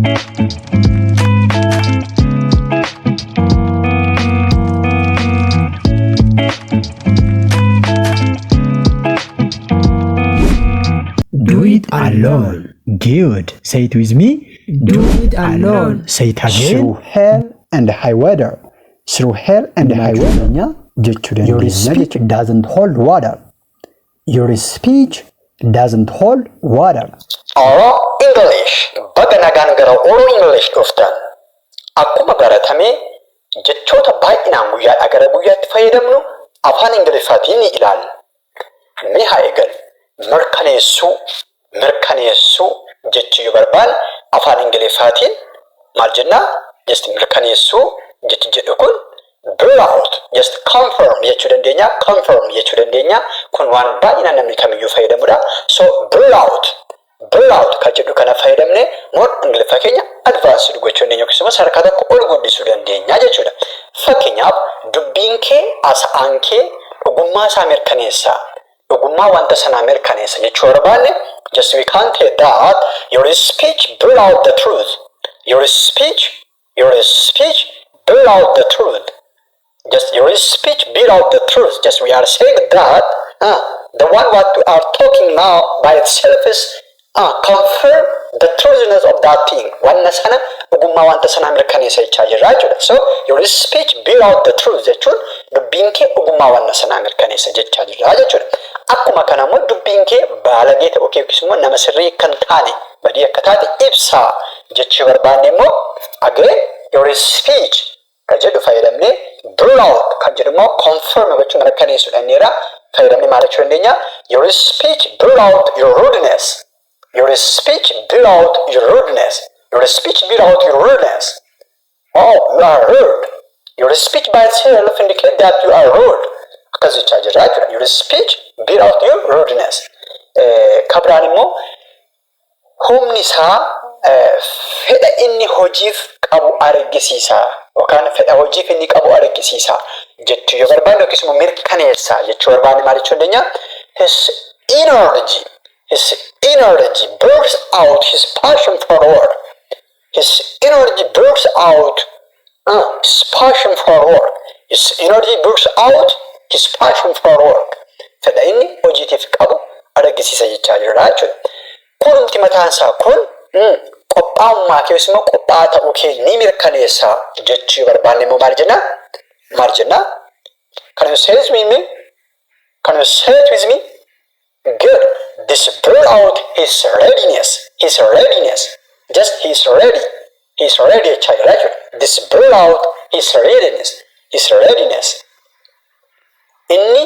Do it alone. Good. Say it with me. Do it alone. Say it again. Through hell and high water. Through hell and high water. Jechuu dandeenya. Your speech doesn't hold water. Your speech doesn't hold water. Oro English baga nagaan gara Oro English dhuftan. Akkuma baratame jechoota baay'inaan guyyaadhaa gara guyyaatti fayyadamnu afaan Ingiliffaatiin ni ilaalla. Mee haa eegallu. Mirkaneessuu, mirkaneessuu jechuu yoo barbaanne afaan Ingiliffaatiin maal jennaa? Just mirkaneessuu jechi jedhu kun bear out, just confirm jechuu dandeenya, confirm jechuu dandeenya. Kun waan baay'inaan namni kamiyyuu fayyadamudha. So bear out, bear out kan jedhu kana fayyadamne more Ingiliffa keenya advanced gochuu dandeenya yookiis immoo sadarkaa tokko ol guddisuu dandeenya jechuudha. Fakkeenyaaf, dubbiin kee, haasa'aan kee dhugummaa isaa mirkaneessa. Dhugummaa wanta sanaa mirkaneessa jechuu barbaanne, just we can't say that your speech bear out the truth. Your speech bear out the truth. Just your speech bear out the truth. Just we are saying that the one what we are talking now by itself is confirm the truthness of that thing. Wanna sana dhugummaa wanta sanaa mirkaneessa jechaa jirra jechuudha. So your speech bear out the truth jechuun dubbiin kee dhugummaa wanna sanaa mirkaneessa jechaa jirra jechuudha. Akkuma kana immoo dubbiin kee baalagee ta'uu kee yookiis immoo nama sirrii kan taane, badii akka taate ibsaa jechuu barbaanne immoo, again your speech kan jedhu fayyadamnee, bear out kan jedhu immoo confirm gochuu, mirkaneessuudha inniira fayyadamnee maal jechuu dandeenya? Your speech bear out your rudeness. Your speech bear out your rudeness. Your speech bear out your rudeness. Oh, you are rude. Your speech by itself indicate that you are rude. Akkas jechaa jirra jechuudha. Your speech bear out your rudeness. Kan biraan immoo humni isaa fedha inni hojiif qabu argisiisa yookaan fedha hojiif inni qabu argisiisa jechuu yoo barbaanne yookiis immoo mirkaneessa jechuu barbaanne maal jechuu dandeenya? His energy bursts out his passion for work. His energy bursts out his passion for work. His energy bursts out his passion for work. Fedha inni hojiitiif qabu argisiisa jechaa jirra jechuudha. Kunumti mataan isaa kun qophaa'ummaa kee yookiis immoo qophaa'aa ta'uu kee ni mirkaneessa jechuu yoo barbaanne immoo maal jennaa? Maal jennaa? Can you say it with me? Can you say it with me? Good. This bear out his readiness. His readiness. Just he's ready. He's ready jechaa jira jechuudha. This bear out his readiness. His readiness. Inni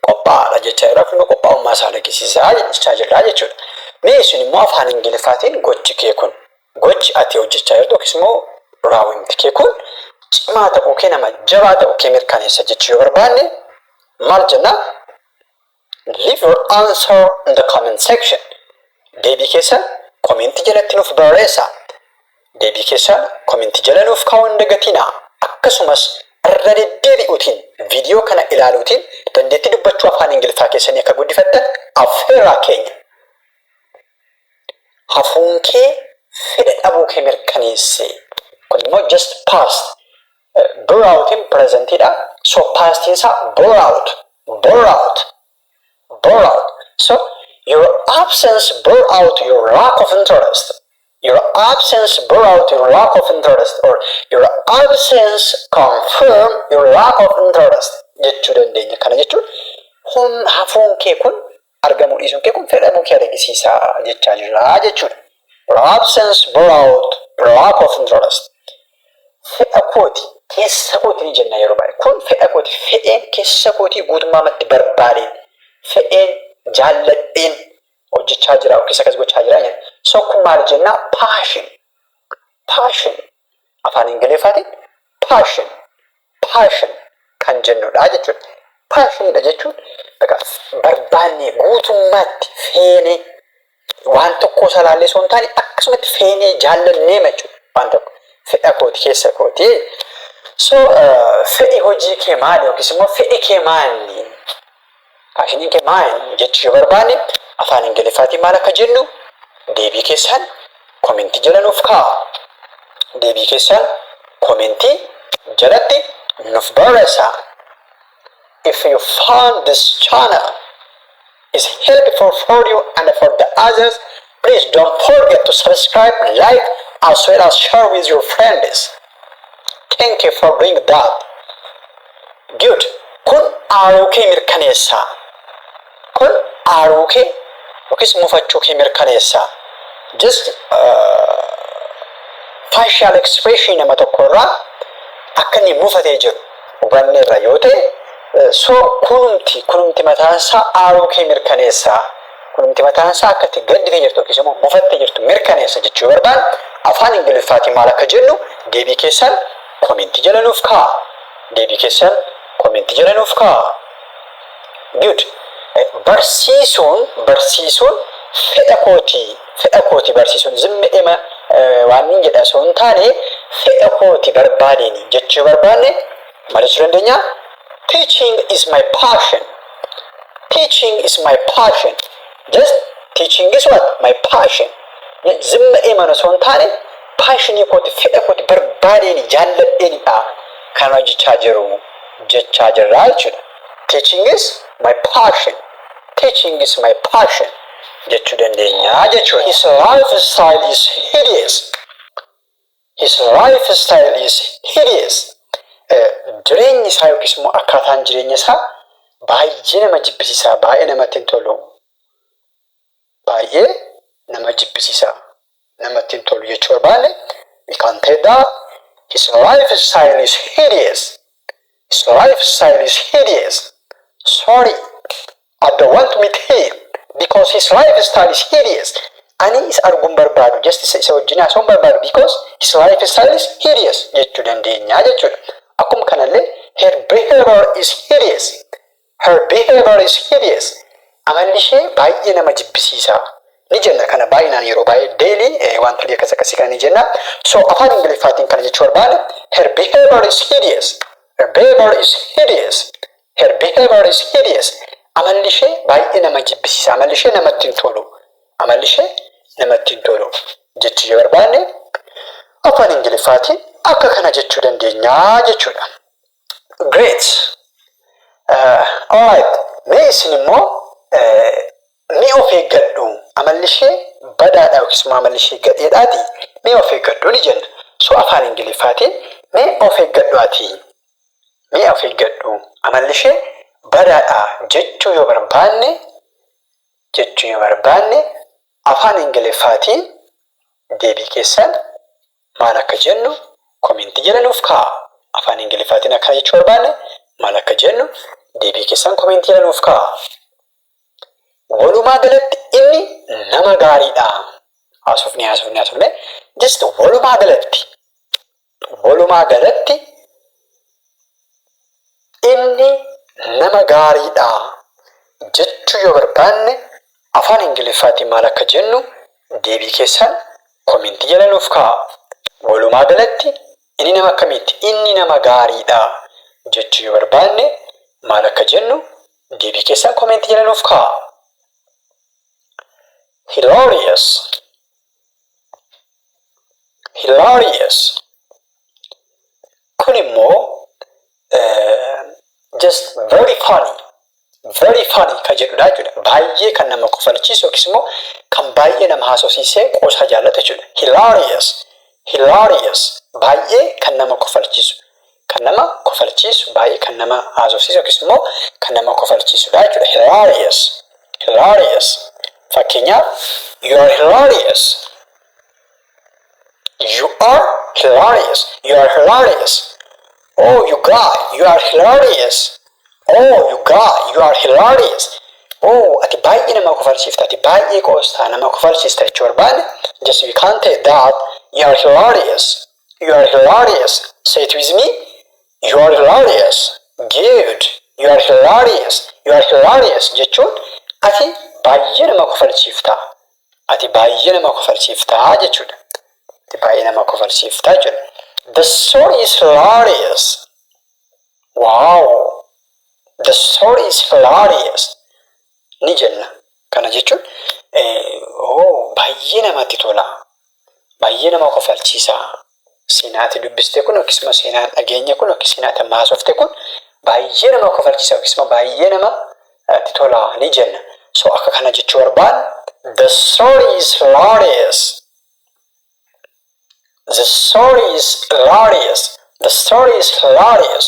qophaa'aadha jechaa jira. Kun qophaa'ummaa isaa argisiisaa jechaa jirra jechuudha. Mee isin immoo afaan Ingiliffaatiin gochi kee kun, gochi ati hojjechaa jirtu yookiis immoo raawwimti kee kun cimaa ta'uu kee, nama jabaa ta'uu kee mirkaneessa jechuu yoo barbaanne maal jennaa? Leave your answer in the comment section. Deebii keessan komentii jalatti nuuf barreessaa. Deebii keessan komentii jala nuuf kaa'uu hin dagatinaa. Akkasumas irra deddeebi'uutiin viidiyoo kana ilaaluutiin dandeettii dubbachuu afaan Ingiliffaa keessanii akka guddifattan affeerraa keenya. Hafuun kee fedha dhabuu kee mirkaneesse. Kun immoo just past. Bear outiin presentiidha. So pastiin isaa bore out. Bore out. Bore out. So your absence bore out your lack of interest. Your absence bore out your lack of interest or your absence confirm your lack of interest jechuu dandeenya. Kana jechuun hafuun kee kun, argamuu dhiisuun kee kun fedha dhabuu kee argisiisa jechaa jirra jechuudha. Your absence bore out your lack of interest. Fedha kooti, keessa kooti ni jenna yeroo baay'ee. Kun fedha kooti, fedheen keessa kootii guutummaatti barbaadeen, fedheen jaalladheen hojjechaa jira yookiis akkas gochaa jira jenna. So kun maal jennaa? Passion. Passion. Afaan Ingiliffaatiin passion. Passion kan jennudha jechuudha. Passionidha jechuun barbaannee, guutummaatti feenee, waan tokko salaallee osoo hin taane akkasumatti feenee jaallannee jechuudha. Waan tokko fedha kooti, keessa kooti. So fedhi hojii kee maali yookiis immoo fedhi kee maali? Passioniin kee maali jechuu yoo barbaanne afaan Ingiliffaatiin maal akka jennu deebii keessan Komentii jala nuuf kaa'a. Deebii keessan komentii jalatti nuuf barreessaa. If you found this channel is helpful for you and for the others, please don't forget to subscribe, like, as well as share with your friends. Thank you for doing that. Good. Kun aaruu kee mirkaneessaa. Kun aaruu kee yookiis mufachuu kee mirkaneessaa. Just facial expression nama tokko irraa akka inni mufatee jiru hubanneerra yoo ta'e, so kunumti mataansaa aaruu kee mirkaneessaa. Kunumti mataansaa akka itti gadditee jirtu yookiis immoo mufattee jirtu mirkaneessa jechuu barbaanne, afaan Ingiliffaatiin maal akka jennu deebii keessan komentii jala nuuf kaa'a. Deebii keessan komentii jala nuuf kaa'a. Good. Barsiisuun fedha kooti, fedha kooti. Barsiisuun zimmi'ima waan inni jedha osoo hin taane, fedha kooti, barbaadeen jechuu barbaanne maal jechuu dandeenya? Teaching is my passion. Teaching is my passion. Just teaching is what? My passion. Zimmi'ima osoo hin taane, passionii kooti, fedha kooti, barbaadeen, jaalladheenidha kan hojjechaa jiru jechaa jirra jechuudha. Teaching is my passion. Teaching is my passion jechuu dandeenya jechuudha. His lifestyle is hideous. His lifestyle is hideous. Jireenyi isaa yookiis immoo akkaataan jireenya isaa baay'ee nama jibbisiisa, baay'ee namatti hin tolu. Baay'ee nama jibbisiisa, namatti hin tolu jechuu barbaanne, we can say that his lifestyle is hideous. His lifestyle is hideous. Sorry, I don't want to meet him because his lifestyle is hideous. Ani isa arguun barbaadu, just isa wajjin haasa'uun barbaadu because his lifestyle is hideous jechuu dandeenya jechuudha. Akkuma kanallee, her behavior is hideous. Her behavior is hideous. Amalli ishee baay'ee nama jibbisiisa. Ni jenna kana baay'inaan, yeroo baay'ee daily wantoota akkas akkasii kana ni jenna. So afaan Ingiliffaatiin kana jechuu barbaanne, her behavior is hideous. Her behavior is hideous. Her behavior is hideous. Amalli ishee baay'ee nama jibbisiisa. Amalli ishee namatti hin tolu. Amalli ishee namatti hin tolu jechuu yoo barbaanne, afaan Ingiliffaatiin akka kana jechuu dandeenya jechuudha. Great. Alright. Mee isin immoo mee of eeggadhu, amalli ishee badaadha yookiis immoo amalli ishee gadheedhaati, mee of eeggadhu ni jenna. So afaan Ingiliffaatiin mee of eeggadhu ati, mee of eeggadhu, amalli ishee badaadha jechuu yoo barbaanne, afaan Ingiliffaatiin deebii keessan maal akka jennu komentii jala nuuf kaa'a. Afaan Ingiliffaatiin akkana jechuu barbaanne maal akka jennu deebii keessan komentii jala nuuf kaa'a. Walumaa galatti inni nama gaariidha. Haasofni haasofni haasofne, just walumaa galatti inni nama gaariidha jechuu yoo barbaanne, afaan Ingiliffaatiin maal akka jennu deebii keessan komentii jala nuuf kaa'a. Walumaa galatti inni nama akkamiiti? Inni nama gaariidha jechuu yoo barbaanne maal akka jennu deebii keessan komentii jala nuuf kaa'a. Hilarious. Hilarious. Kun immoo just very funny. Very funny kan jedhudha jechuudha. Baay'ee kan nama kofalchiisu yookiis immoo kan baay'ee nama haasofsiisee qoosaa jaallatu jechuudha. Hilarious. Hilarious. Baay'ee kan nama kofalchiisu. Kan nama kofalchiisu, baay'ee kan nama haasofsiisu yookiis immoo kan nama kofalchiisudha jechuudha. Hilarious. Hilarious. Fakkeenyaaf, you are hilarious. You are hilarious. You are hilarious. Oh, you guy, you are hilarious. Oh, you guy, you are hilarious. Oh, ati baay'ee nama kofalchiifta, ati baay'ee qoostaa, nama kofalchiista jechuu barbaanne, just we can't say that you are hilarious. You are hilarious. Say it with me. You are hilarious. Good. You are hilarious. You are hilarious jechuun ati baay'ee nama kofalchiifta. Ati baay'ee nama kofalchiifta jechuudha. Ati baay'ee nama kofalchiifta jechuudha. The story is hilarious. Wow. The story is hilarious. Ni jenna. Kana jechuun, oh, baay'ee namatti tola. Baay'ee nama kofalchiisa. Seenaati dubbiste kun yookiis immoo seenaan dhageenye kun yookiis seenaati haasofte kun baay'ee nama kofalchiisa yookiis immoo baay'ee nama itti tola ni jenna. So akka kana jechuu barbaanne, "The story is hilarious." The story is hilarious. The story is hilarious.